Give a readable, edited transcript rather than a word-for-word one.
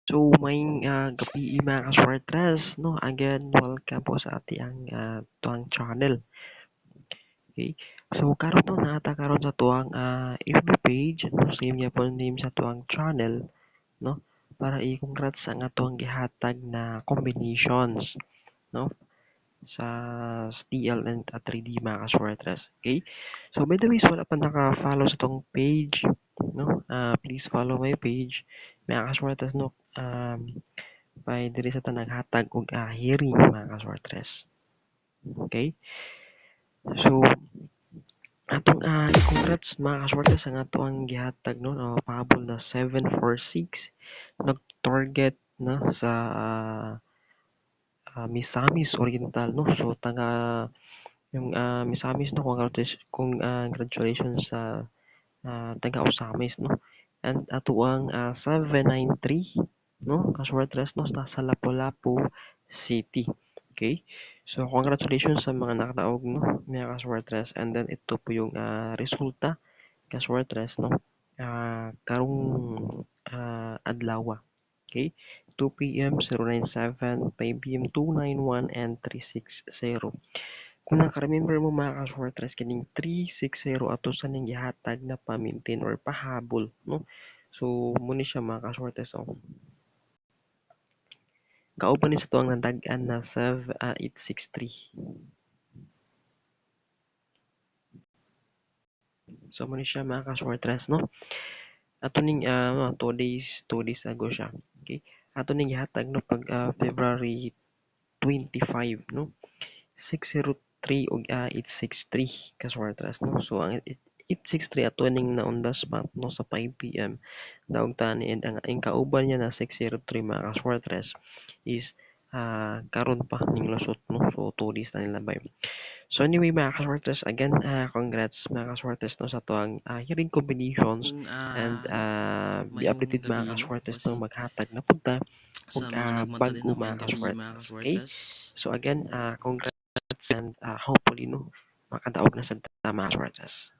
So maayong gabii, mga kaswertres, no? Again, welcome po sa atiang tuang channel. Okay. So karon, no, naa ta karon sa tuang FB page, no, same gyapon name sa tuang channel, no, para i-congrats ang atuang gihatag na combinations, no, sa TL and 3D, mga kaswertres. Okay? So by the way, so wala pa naka-follow sa atong page, no? Please follow my page, mga kaswertres, no? By diri sa ta naghatag og hearing, mga kaswertres. Okay? So atong i-congrats, mga kaswertres, ang atoang gihatag, no, pahabol na 746, nag-target na sa Misamis Oriental, no. So taga yung Misamis, no, kung congratulations sa taga Ozamiz, no. And atoang 793, no, kaswertres, no, sa Lapu-Lapu City. Okay? So congratulations sa mga nakadaog, no, mga kaswertres. And then ito po yung resulta, kaswertres, no, karong adlaw. Okay? 2 p.m. 097, 5 p.m. 291 and 360. Kung naka-remember mo, mga kaswertres, kining 360 ato sa ning gihatag na pa-maintain or pahabol, no? So mo ni siya, mga kaswertres, oh. Kauban ni sa tuang nadag-an na 7 863. So mo ni siya, mga kaswertres, no. Ato ning 2 days, 2 days ago siya. Okay? Ato ning gihatag, no, pag February 25, no. 603 ug 863, kaswertres, no. So ang 863 ato ning na on the spot, no, sa 5 PM. Daog tani and ang kauban niya na 603, mga kaswertres, is karon pa ning lusot, no. So 2 days na nila bay. So anyway, mga kaswertres, again, congrats, mga kaswertres, no, sa tuang hearing combinations Kung and be maayong updated, gabi, mga no kaswertres, kasi no, maghatag na pud ta sa og mga nagmanta din bag-o, na mga maayong gabi, mga kaswertres. Okay? kaswertres. So again, congrats and hopefully, no, makadaog na sad ta, mga kaswertres.